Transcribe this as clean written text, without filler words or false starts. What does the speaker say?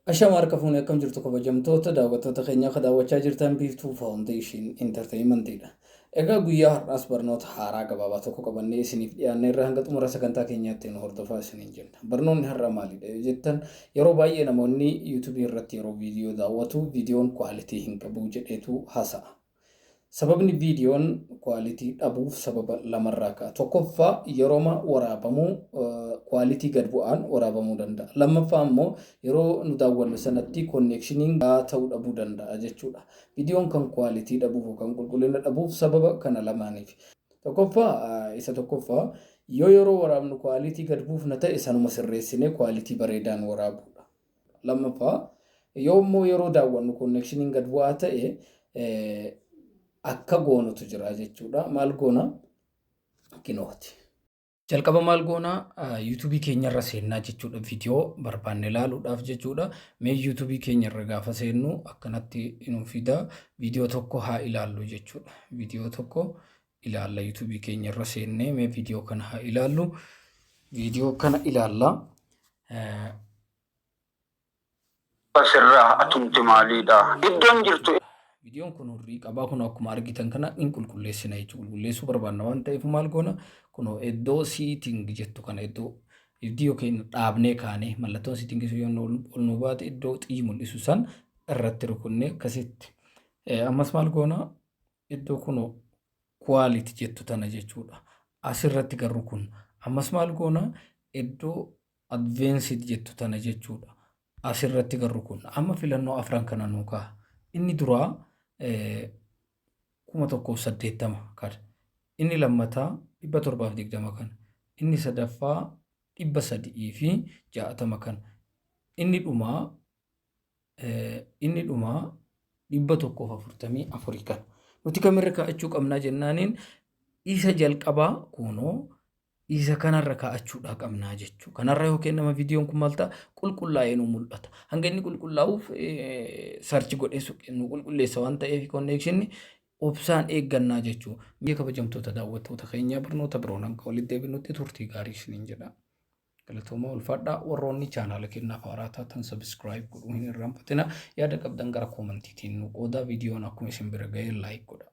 Ashama harka fuunee, akkam jirtu kabajamtoota daawwattoota keenya? Akka daawwachaa jirtan Biiftuu Foundation Entertainmentidha. Egaa guyyaa har'aas barnoota haaraa gabaabaa tokko qabannee isiniif dhiyaanne irra hanga xumura sagantaa keenyaatti nu hordofaa isiniin jenna. Barnoonni har'aa maalidha yoo jettan, yeroo baay'ee namoonni YouTubeii irratti yeroo viidiyoo daawwatu viidiyoon quality hin qabu jedheetu haasa'a. Sababni viidiyoon quality dhabuuf sababa lamarraa ka'a. Tokkoffaa, yerooma waraabamu quality gad bu'aan waraabamuu danda'a. Lammaffaa immoo yeroo nu daawwannu sanatti connectioniin ta'uu dhabuu danda'a jechuudha. Viidiyoon kan quality dhabuuf yookaan qulqullina dhabuuf sababa kana lamaaniif. Tokkoffaa, isa tokkoffaa, yoo yeroo waraabnu quality gad buufna ta'e, sanuma sirreessinee quality bareedaan waraabuudha. Lammaffaa, yoo immoo yeroo daawwannu connectioniin gad bu'aa ta'e akka goonutu jira jechuudha. Maal goona? Kinooti. Jalqaba maal goona? YouTubeii keenyarra seennaa jechuudha. Viidiyoo barbaanne ilaaluudhaaf jechuudha. Mee YouTubeii keenyarra gaafa seennu akkanatti nu fida. Viidiyoo tokko haa ilaallu jechuudha. Viidiyoo tokko ilaalla, YouTubeii keenyarra seennee mee viidiyoo kana haa ilaallu. Viidiyoo kana ilaalla. Asirraa atumti maaliidha? Iddoon jirtu Viidiyoon kun hurrii qabaa. Kun akkuma argitan kana in qulqulleessina jechuudha. Qulqulleessuu barbaanna waan ta'eef maal goona? Kunoo iddoo setting jettu kana, iddoo viidiyoo keenya dhaabnee kaanee mallattoon settingii sun yoo ol nu baate, iddoo xiyyi mul'isu san irratti rukunnee akkasitti. Ammas maal goona? Iddoo kunoo quality jettu tana jechuudha. Asirratti garuu kun ammas maal goona? Iddoo advanced jettu tana jechuudha. Asirratti garuu kun amma filannoo afran kana nuu ka'a. Inni duraa 1080 kana. Inni lammataa 720 kana. Inni sadaffaa 360 kana. Inni dhumaa 144 kana. Nuti kamirra kaa'achuu qabnaa jennaaniin, isa jalqabaa kunoo isa kanarra kaa'achuudhaa qabnaa jechuudha. Kanarra yoo kennama, viidiyoon kun maal ta'a? Qulqullaa'ee nu mul'ata. Hanga inni qulqullaa'uuf search godhee nu qulqulleessa waan ta'eef connectionni obsaan eeggannaa jechuudha. Biyya kabajamtoota daawwattoota keenyaa, barnoota biroon hanga walitti deebinutti turtii gaarii isiniin jedha. Galatooma, ulfaadhaa. Warroonni chaanaala keenyaaf haaraa taatan subscribe godhuu hin irraanfatina. Yaada qabdan gara commentiitiin nu qooda. Viidiyoon akkuma isin bira ga'e like godha.